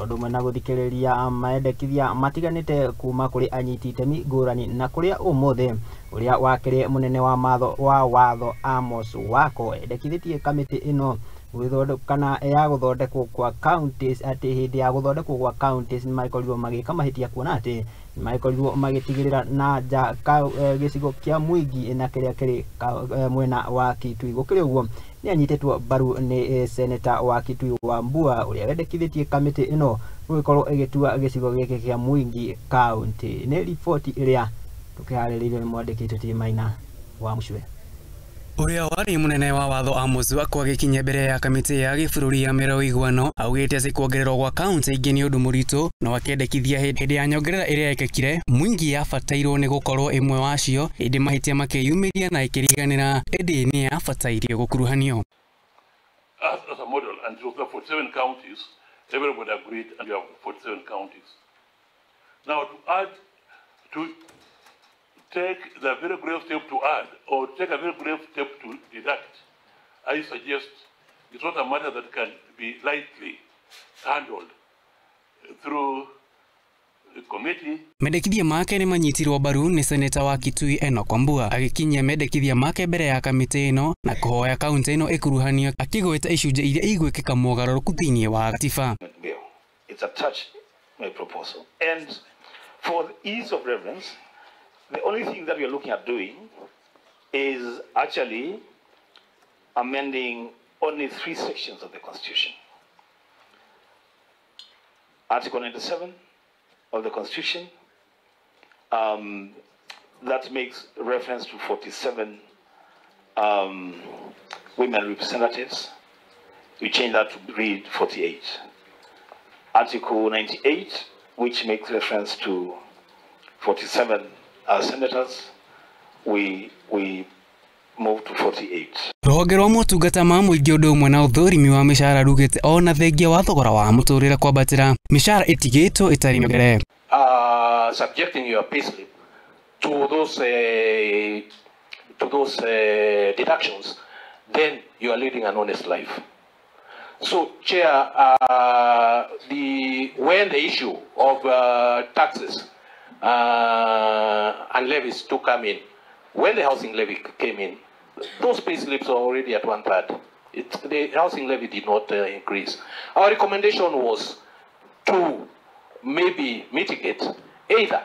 Ũndũ ũmwe na gũthikĩrĩria mendekithia matiganĩte kuma kũrĩ anyiti itemi ngũrani, na kũrĩa ũmũthĩ ũrĩa wakĩrĩ mũnene wa matho wa watho Amos Wako endekithĩtie kamĩtĩ ĩno kana ya gũthondekwo kwa counties, atĩ hĩndĩ ya gũthondekwo kwa counties nĩ magĩkorirwo magĩka mahĩtia, kuona atĩ nĩ magĩkorirwo magĩtigĩrĩra na nja gĩcigo kĩa Mwingi na kĩrĩa kĩrĩ mwena wa Kitui. Gũkĩrĩ ũguo, nĩ anyitĩtwo mbaru nĩ seneta wa Kitui Wambua, ũrĩa wendekithĩtie kamĩtĩ ĩno gũgĩkorwo ĩgĩtua gĩcigo gĩkĩ kĩa Mwingi county. Nĩ riboti ĩrĩa tũkĩharĩrĩirio nĩ mwandĩki witũ Maina wa Mũcwe. Ũrĩa warĩ mũnene wa watho Amos Wako agĩkinya mbere ya kamĩtĩ ya gĩbũrũri ya mĩero ũiguano augĩte atĩ kuongererwo gwa kaunti ingĩ nĩ ũndũ mũritũ, no akĩendekithia hĩndĩ ya nyongerera ĩrĩa yekĩkire Mwingi yabatairio nĩ gũkorwo ĩmwe wacio, ĩndĩ mahĩtia makĩyumĩria na ĩkĩriganĩra, ĩndĩ nĩ yabatairio gũkuruhanio. As a model, and it was the 47 counties, everybody agreed, and you have 47 counties. Now to add, to take the very grave step to add, or take a very grave step to deduct, I suggest it's not a matter that can be lightly handled through the committee. Mendekithia make nĩ manyitirwo mbaru nĩ seneta wa Kitui Enoch Wambua, agĩkinyia mendekithia make mbere ya kamĩtĩ ĩno na kũhoya kaunti ĩno ĩkuruhanio, akĩgweta icunjĩ iria igwĩkĩka mogarũrũku thĩinĩ wa gatiba. It's attached my proposal, and for the ease of reference, the only thing that we are looking at doing is actually amending only 3 sections of the Constitution. Article 97 of the Constitution, that makes reference to 47 women representatives. We change that to read 48. Article 98, which makes reference to 47 senators, we move to 48. Rũhonge rwa motungata ma mũingĩ ũndũ ũmwe na ũthũrimi wa mĩcara rugĩte ona thengia wa thogora wa mũtũrĩre kwambatĩra, mĩcara ĩtigĩtwo ĩtarĩ mĩongerere. Subjecting your payslip to those deductions, then you are leading an honest life. So, Chair, when the issue of taxes and levies to come in, when the housing levy came in, those pay slips are already at 1/3. The housing levy did not increase. Our recommendation was to maybe mitigate, either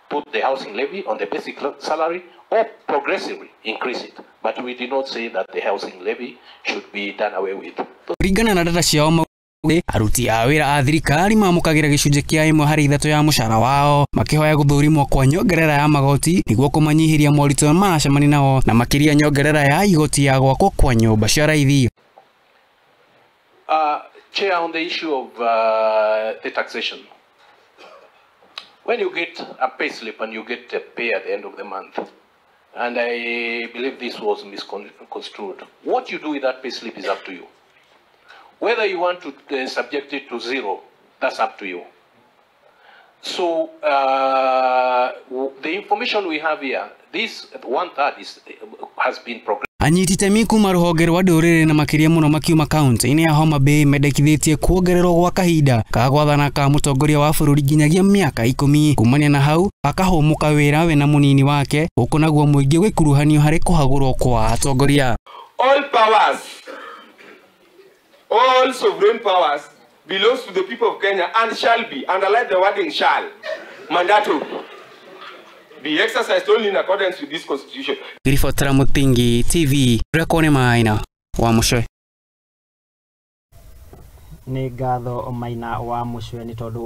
put the housing levy on the basic salary or progressively increase it. But we did not say that the housing levy should be done away with. Kũringana na data ciao, aruti a wĩra a thirikari mamũkagĩra gĩcunjĩ kĩa 1 harĩ 3 ya mũcara wao, makĩhoya gũthũrimwo kwa nyongerera ya magoti nĩguo kũmanyihĩria moritũ maracemania nao, na makĩria nyongerera ya igoti ya gwakwo kwa nyũmba cia raithi. Chair, on the issue of the taxation, when you get a pay slip and you get a pay at the end of the month, and I believe this was misconstrued, what you do with that pay slip is up to you. Whether you want to subject it to zero, that's up to you. So the information we have here, this 1/3 has been progressed. Anyiti itemi kuma rũhonge rwa ndũrĩrĩ na makĩria mũno makiuma kaunti-inĩ ya Homa Bay mendekithĩtie kuongererwo gwa kahinda ka gwathana ka mũtongoria wa bũrũri nginyagia mĩaka 10, kumania na hau akahũmũka wĩra we na mũnini wake, gũkũ naguo mũingĩ gwĩkuruhanio harĩ kũhagũrwo kwa atongoria. All powers, all sovereign powers belongs to the people of Kenya and shall be, underline the wording shall, mandatory, be exercised only in accordance with this constitution. Ribotera Mũthingi TV, Rekone Maina wa Mũcwe. Nĩ ngatho Maina wa Mũcwe nĩ tondũ